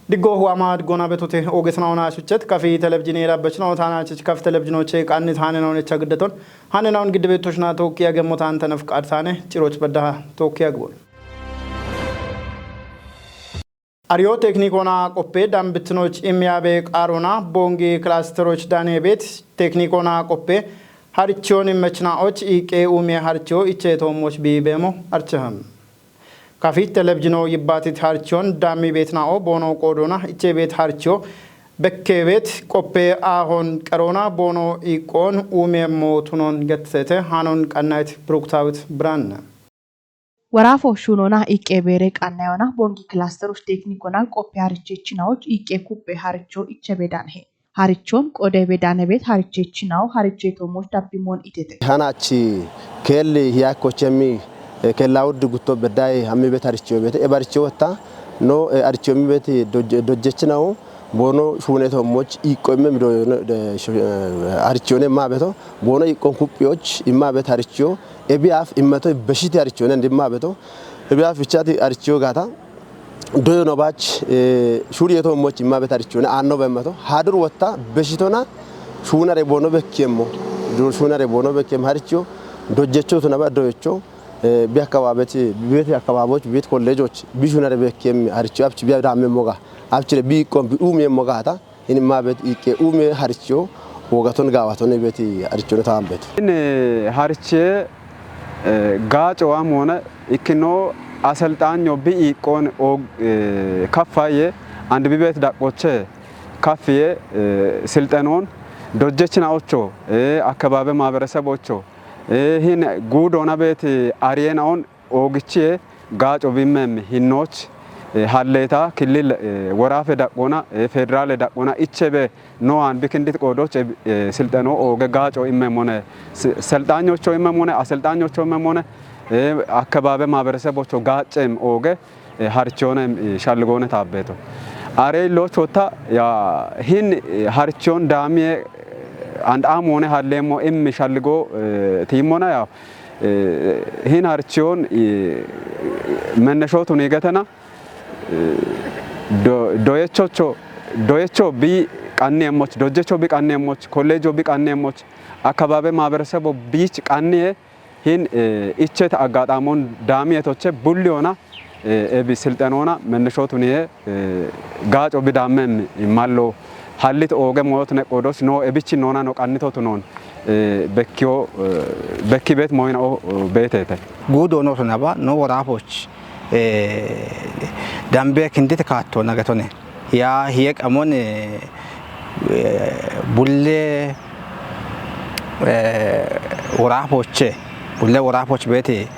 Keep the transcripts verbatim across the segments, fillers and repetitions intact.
Diggo hu'ama diggoona betote oogesnaona shuchet kafi televizhiine rabbechno taana chich kafi televizhiinoche qannit hanenawon echa giddeton hanenawon giddebeetoshna tookki agemmota antanef qadsaane ciroch beddaha tookki agbon. Ariyo teknikona qoppe dambitinoch immiyabe qaarona bongi klasteroch dane beet teknikona qoppe harichon immechna och iqqe ume haricho iche toommoch bi beemo archaham. Kafi televizhiino yibbaatit harchoon daammi beetna'o boono qoodoona ichee beet harchoo bekkee beet qoppee aahoon qeroona boono iiqqoon uumeemmo tunoon gettisete haanoon qannayit Biruktaawit Biraanna. Waraafo shuunoona iiqqee bee're qannayoona bongi kilasteroch teeknikoona qoppee haricheechinawoch iiqqee kupphe harichoo iche beedaanhe. Harichoon qodee beedaane beet haricheechinawo harichee toomoch dabbimoon itete. Hanachi kelli hiyakkochemi, eh, kella wuddi gutto beddaye hammi bet harichoo bete, e barichoo wotta, no, eh, harichoo mi bet doj-, dojjechinawo, boono shuune toomoch iqqo imme mido, no, de, shu-, eh, harichoone imma beto, boono iqqon kuphiyoch imma bet harichoo, ebiyaaf immeto beshiti harichoone ndimma beto, ebiyaaf bichati harichoo gaata, doyo no baach, eh, shuriye to moch imma bet harichone, aanno bemmato. Hadur wotta, beshitona, shunare bono bekkiemmo. Dur shunare bono bekkiemmo haricho, dojjecho tuna ba doyocho, eh, bi akkababet, bibet akkababoch, bibet kollejoch, bi shunare bekkiemmo haricho, abchi bi damme moga. Abchire bi kombi umiemmo gata. Ini ma bet ikke ume haricho, wogaton gawaton bet haricho ne tambet. Ini hariche, eh, gaaco amone ikkino aselxanyo bi iqqon og-, eh, kaffaye and bibet daqqoche kaffiye, eh, silxenon dojjechina ocho, eh, akkababe maabereseb ocho, eh, hin guudona bet ariyena on oogichiye gaaco bimmem hinnoch, eh, halleeta killil, eh, woraafe daqqona, eh, federaale daqqona ichebe noan bikindit qoodoch, eh, eh, silxeno ooge gaaco immemone, si-, selxanyocho immemone, aselxanyocho immemone, eh, akkababe maaberesebocho gaaccem ooge, eh, harichoonem, eh, shalligoone taabbeeto. Are illoch wotta ya hin, eh, harichoon daamiye, eh, and amoone halleemmo immi shalligo, eh, tiimmona ya, eh, hin harichoon, eh, menneshootun higetena, eh, do-, doyechocho, doyecho bi qanniemmoch, dojjecho bi qanniemmoch, kollejo bi qanniemmoch, akkababe maaberesebo biich qanniye hin, eh, icheta aggaxamon daamiyetoche bulliyona, eh, ebi silxenona menneshootun ye, eh, gaaco bi daammem mallo hallit ooge moyot ne qoodoch no ebich noona no qannitotu noon, eh, bekkiyo, eh, bekki bet moyna o, o, betete. Guudo no tunaba no woraafoch, eh, dambe kindit kaatto nagetone. Ya hiye qamon, eh, eh, bulle, eh, woraafoche, bulle woraafoch bete,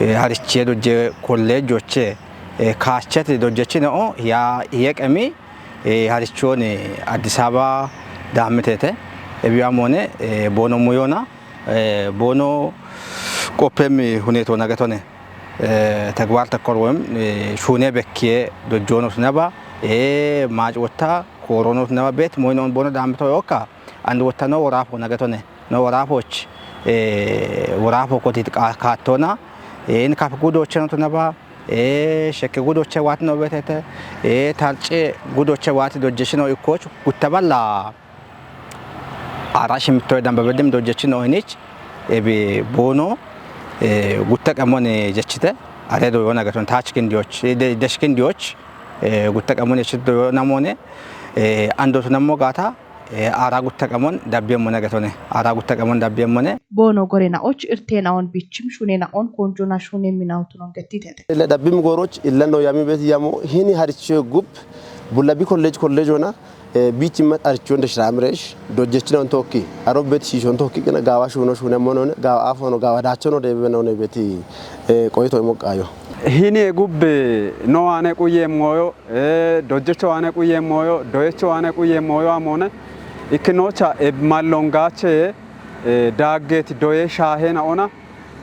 eh, hariche dojje kollejoche, eh, kaachete dojjechino ya hiye qami, eh, harichon, eh, Addis Ababa daammitete. Ebiya mone, eh, boono muyona, eh, boono qoppem huneto nagetone. Eh, tegbar tekkor woyim, eh, shuune bekkiye dojjono tunaba, eh, maac wotta koorono tunaba bet moyno boono daammito yokka, and wotta no woraafo nagetone. No woraafoch, eh, woraafo kotit ka-, kaattona, eh, in kaf gudocheno tunaba, eh, shekke gudoche waati no betete, eh, tarce gudoche waati dojjeshino ikkoch guttaballa. Ara shimtoy damba bedim dojjechino hinich, ebi boono, eh, gutta qamon, eh, jechite, are do yona gaton tach kindiyoch, eh, de-, desh kindiyoch, eh, gutta qamon jechite do yona mone, eh, ando tunammo gata, eh, ara gutta qamon dabbiyemmone gatone, ara gutta qamon dabbiyemmone. Boono gorenaoch irtenaon bichim shunenaon konjona shune minautunon gettitete. Illa dabbim goroch, illa no yami bet yamo, hini haricho gub, bulla bi college college ona, eh, bichim mat harichon de shramresh, dojjechina on tokki, aro bet shishon tokki, kena gawa shuno shune monon, gawa afono, gawa dachono de benone beti, eh, qoyto imoqayo. Hini e gubbe no ane quye moyo, eh, dojjecho ane quye moyo, doyecho ane quye moyo amone, ikkinocha e mallongache, eh, daaggeti doye shaahena ona,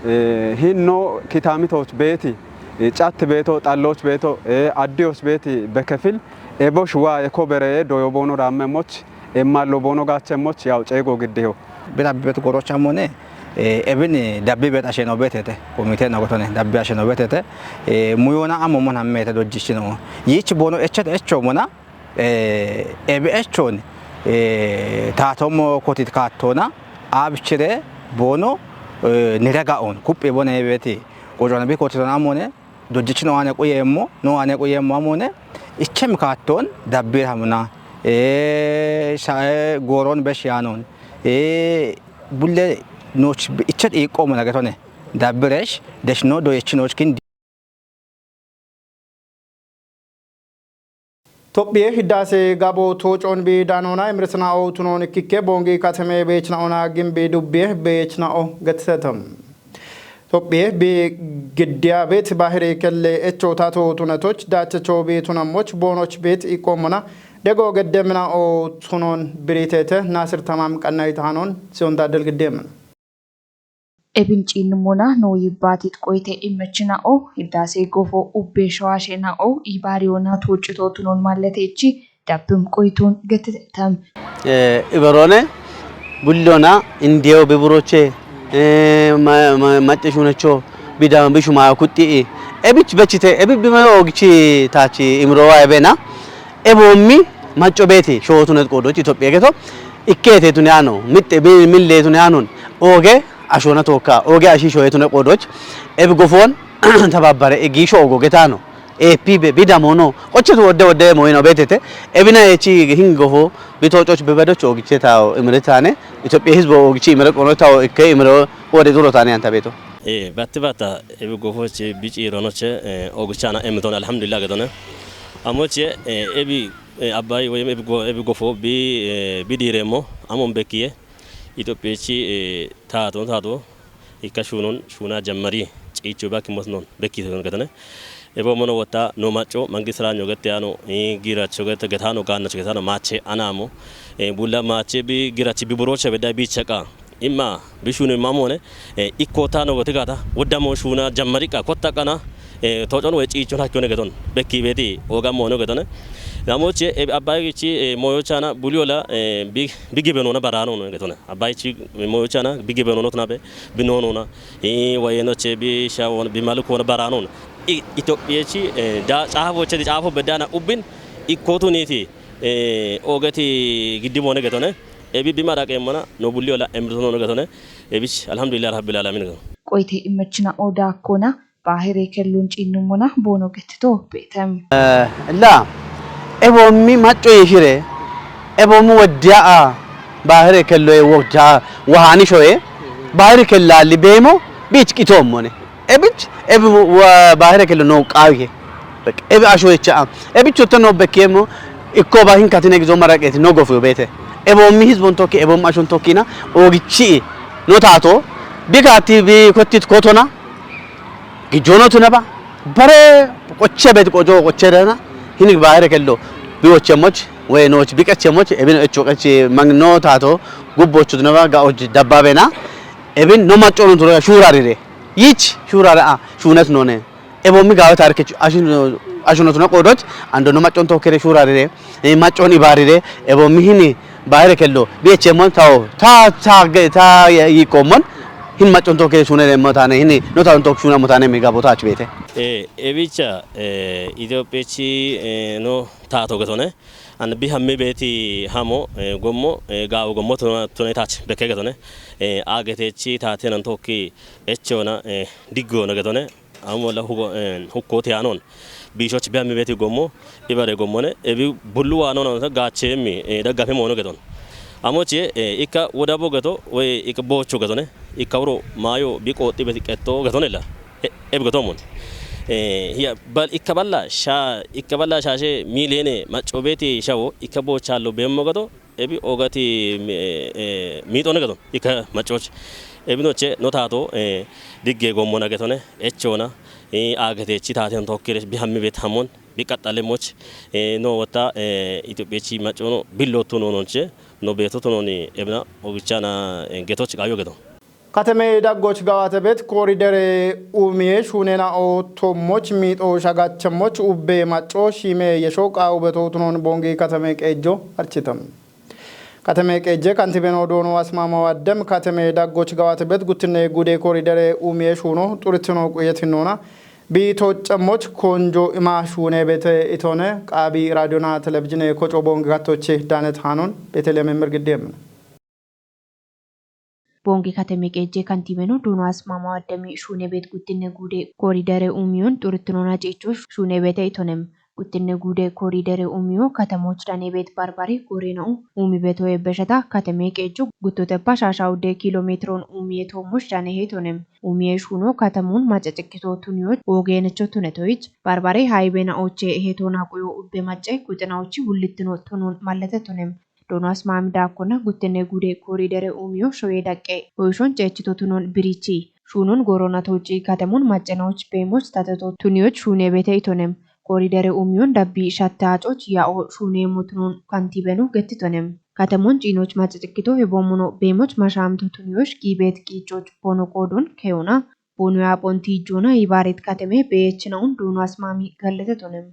eh, hinno kitamitoch beeti, eh, cat beeto, xalloch beeto, eh, addiyoch beeti bekefil, ebosh wa ekobere doyo boono raammemoch, emmallo boono gaachchemoch, yaw ceego giddeho. Bira bibet gorocha mone, eh, ebin dabbi bet asheno betete, komite nogotone, dabbi asheno betete, eh, muyona amo mon hammete dojjichino. Yich boono echet echo mona, Eh, ebi echon, eh, tatommo kotit katona, abchire bono, eh, niragaon, kuppe bone ebeti, qojona bi kotiton amone, dojjich no ane quyemmo, no ane quyemmo amone, ichem katon, dabbir hamuna, eh, shae goron besh yanon, eh, bulle noch ichet iqomuna getone, dabbiresh, desh no doyech noch kin Tophphiye Hiddaase Gabo toocoon bi daanoona imirisna'o tunoon ikkikke boongi kateme beechna'ona gimbi dubbiye beechna'o gattetam. Tophphiye bi giddiya beet baahiri kelle echo tato tunatoch daachacho bi tunammoch boonoch beet iqqoommona dego geddemina'o tunoon biriiteete Naasir Tamaam qannayit haanoon siyoon taaddel giddeemana. Ebin ciinnimona noo yibbaatit qoyte immechina'o Hiddaase Gofo ubbe shawaashena'o ibaariyona toocito tunon malletechi dabbim qoyton gettetam. Iberone bullona indiyo biburoche maceshunecho bidama bishuma kutti ebich bechite ebi bima ogichi tachi imrowa ebena ebommi macco beeti shootunet qoodoch Itophiya geto ikkeete tuniyano mitte mille tuniyanon oge ashona tookka oge ashi shoyetune qoodoch ebi gofoon tababbare egiisho ogo getano epi be bidamono qochetu wodde wodde moyino betete ebina echi hin gofo bitococh bebedoch ogiche tawo imiretane Itophiya hizbo ogichi imire qono tawo ikke imire wode zuro tane anta beto. Eh, batti batta ebi gofoche bi ciironoche eh, ogichana emton alhamdulillah getone. Amoche eh, ebi eh, abbay woyim ebi go ebi gofo bi eh, bi diremo amon bekkiye Itophiyechi eh, taato taato ikka shuunon shuuna jammari ciicho bakki mosnon bekki ton getone. Ebo mono wotta no macco mangi siraanyo gette ano giracho gette getano gaannacho getano maache anamo bulla maache bi girachi bi burocha bedda bi chaqa imma bi shunu imma mone ikko tano gote gata wodda mo shuna jammari qa kotta qana tocon we ciichon hakkone geton bekki beti oga mono getone. Namoche abbayi gichi moyo chana buliola bi bi gibeno na barano no getone. Abbayi chi moyo chana bi gibeno no tnabe bi nono na. Wayeno che bi shawon bi maluko na barano na. Itophiyechi da xaafochedi xaafo bedana ubbin ikkotuniti oogeti giddi moone getone. Ebi bi maraqeemmona no bulli ola emritonono getone. Ebich alhamdulillah rabbil alamin getone. Qoyte immechina oda kona baahire kellun ciinnumona boono gettito beetem. La eboommi macco yeshire eboommi woddiya'a baahire kelloye wogja wahaani shoye baahire kellalli beemo biich qitoommone. Ebich ebi baahire kello noo qaawihe. Ebi asho echa'a. Ebich otta noo bekkeemmo ikko ba hin katine gizo maraqeeti no gofiyo beete. Eboommi hizbon tokki eboommi ashon tokkina oogichi no taato bi kaatti bi kottit kotona gijjono tunaba bare qoche beeti qojo qoche dana hin baahire kello bi wochemmoch we nooch bi qechemmoch ebino echo qechi mangno taato gubbochu tunaba ga oj dabbabena. Ebin no maccono turo shuurarire yich shuurare a shuunet none. Eboommi gaawe taarikech ashuno tuna qoodoch ando no maccon tokkere shuurarire maccon ibaarire eboommi hini baahire kello biechemmon tawo ta ta ta yiqoommon hin maccon tokkere shuuneremmo taane hini no tawon tokk shuunammo taane mi gabo taach beete. Ebicha Itophiyechi no taato getone. An bi hammi beeti hamo gommo gaawo gommo tunetach bekke getone. A getechi taatenan tokki echona diggono getone. Amola hugo hukko tiyanon. Bishoch bi hammi beeti gommo ibare gommone ebi bullu wano no gachemi daggafe mono geton. Amoche ikka wodabo geto we ikka bocho getone. Ikka wuro mayo bi qoxi beti qetto getonela. Ebi gotomon. Hiya bal ikka balla sha ikka balla shashe miliyene macco beeti shawo ikka bochallo bemmo geto. Ebi ogati miixone gato ikka maccoch. Ebi noche no taato digge gommona getone echona. Agate chi taate on tokkire bi hammi bet hamon bi qaxxale moch. No wota Itophiya chi maccono billo tuno nonche no beto tunoni ebna ogichana getoch qayo geto. Kateme daggoch gawate bet koridere umiye shunena o tommoch miixo shagachemoch ubbe macco shime yesho qawu beto tunon bongi kateme qejo architam. Kateme qeje kantibeno doono asmamaw addem kateme daggoch gawate bet guttine gude koridere umiye shuno xuritino quyetinona Biito cammoch konjo ima shuune bete itone qaabi raadiyona televizhine koco boonge gattoche daanet hanon Beteleme mirgidem. Boonge kateme qeejje kantibeno duuno asmaamawo addami shuune beet guttinne guude koriidere umiyon xurittinona ceecho shuune bete itonem. Guttinne guude koriidere umiyo katamoch dane beet barbare gorena'u umi beto ebbeshata kateme qeejjo guttote pashaasha udde kiilo meetiron umiye toomoch dane heetonem. Umiye shuuno katamun macacikkito tuniyoch oogeenecho tunetoyich barbare haybena'oche heetona quyo ubbe macce guxina'ochi wullittino tunun mallete tunem. Dono asmaami daakkonna guttinne guude koriidere umiyo shoye daqqe hoyishon ceechito tunon birichi. Shuunon goronatochi katamun maccenaoch beemoch tateto tuniyoch shuune bete itonem. Koriidere umiyon dabbi shatte hacoch ya'o shuuneemmo tunon kantibeno gettitonem. Katamun ciinoch macacikkito heboommono beemoch mashaamito tuniyoch giibeet qiicoch bono qoodon keyona bono yaaphoon tiijjoona yibaareet kateme beyeechinaun duuno asmaami gallete tunem.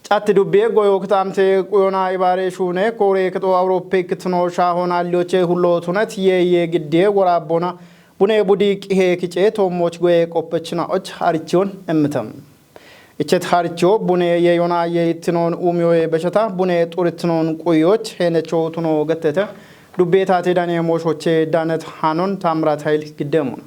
Catti dubbiye goyo kitaamte quyona ibaare shuune koore kexo Awuroppe ikkitino shaahon alliyoche hullo tunet yeeye giddiye woraabbona bune budi qihe kice toommoch goye qoppechina och harichiyon emmitam. Ichet harichiyo bune yeeyona yeeyittinon uumiyoye beshata bune xurittinon quyoch heenecho tuno gettete dubbiye taate dane mooshoche daanet hanon Taamrat Hayil giddemuna.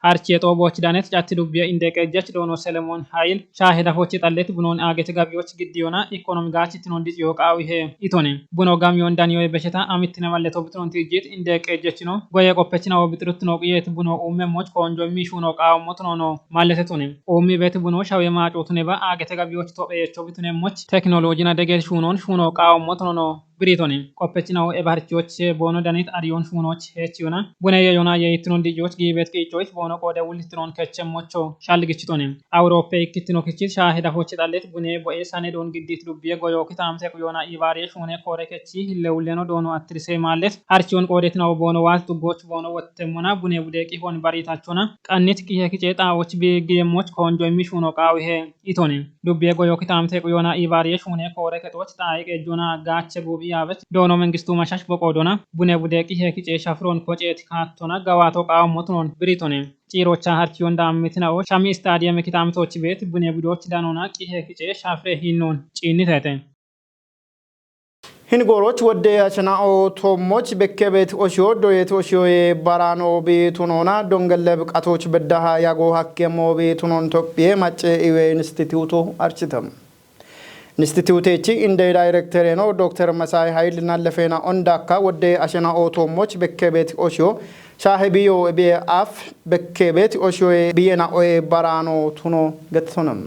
Harche xooboch danet catti dubbiye inde qeejjech doono Selemon Hayil shaahe dafochi xallet bunon aagete gabiyoch giddiyona ikonomi gaachittinon diciyo qaawihe itone. Buno gamiyon daniyoye besheta amittine malleto bitinon tijjit inde qeejjechino goye qoppechinawo bixirutino qiyeet buno uumme moch koonjo immi shuuno qaawammo tunono mallete tune. Uummi beet buno shawe maaco tuneba aagete gabiyoch topheyecho bitune moch teknolojina deget shuunon shuuno qaawammo tunono Biritoni qoppechinawo ebaharchiyoch boono danit ariyon shuunoch heechiyona bune yeeyona yeeyittinon dijiyoch giibeet qiicoyich boono qoode wulittinon kechemmocho shalgichitoni. Awuroppe ikkittino kichit shaahe dafochi xallet bune bo'e sane doon giddit dubbiye goyo kitaamte quyona ibaariye shuune koore kechi hille ulleno doono attirise maallet harchiyon qoodetinawo boono waal tuggoch boono wottemmona bune bude qihon baritachona qannit qihe kice xaawoch biigiyemmoch koonjo immi shuuno qaawihe. Itoni dubbiye goyo kitaamte quyona ibaariye shuune koore kexoch xaayi qeejjona gaache guubi yaabet doono mengistu mashash boqoodona bune bude qihe kice shafiron koceet kaattona gawaato qaawammotunon biritoni ciirocha harchiyon daammitinao shami istadiyeme kitaamtoch beet bune budoch danona qihe kice shafire hinnon ciinnitete. Hin gooroch wodde ashena'o toommoch bekke beet oshiyo doyet oshiyoye barano biitunona dongelleb qatoch beddaha yago hakkemmo biitunon Tophiye macce iwe instituto architam. Institutechi inde dayrektereno Dokter Masay Hayil nallefena ondakka wodde ashena'o toommoch bekke beet oshiyo shaahe biyo biye af bekke beet oshiyoye biyena oye barano tuno gettonam.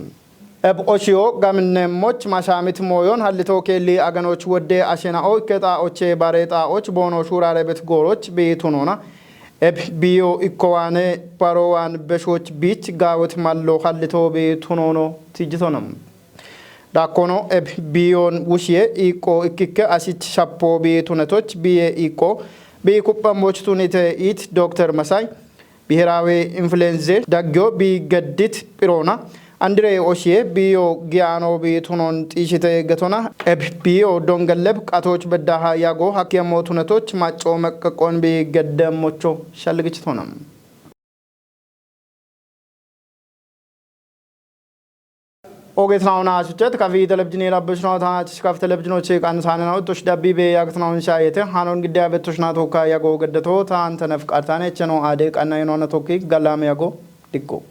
Eb oshiyo gaminne moch mashamit mooyon hallito keelli aganoch wodde ashena'o ikke xaa'oche bare xaa'och boono shuurare bet gooroch biitunona. Eb biyo ikkowaane barowan beshoch biich gaawet mallo hallito biitunono tijjitonam. Dakkono eb biyon wushiye iqqo ikkikke asich shappo biitunetoch biye iqqo bi kuphammoch tunite it Dokter Masay Biheraawe influenze daggiyo bi geddit phiroona andire oshiye biyo giyaano bi tunon xiishite getona eb biyo dongelleb qatoch beddaha yago hakkiyammo tunetoch macco meqqeqqon bi geddemmocho shalligichitona. Ogeetinauna asuchet kafi televizhini labbishno ta chishkaf televizhino chi qan sanena utush dabbi be yagtinaun shayete hanon gidda betoshna toka yago geddato ta antanef qartane cheno ade qanna yinona tokki galam yago dikko.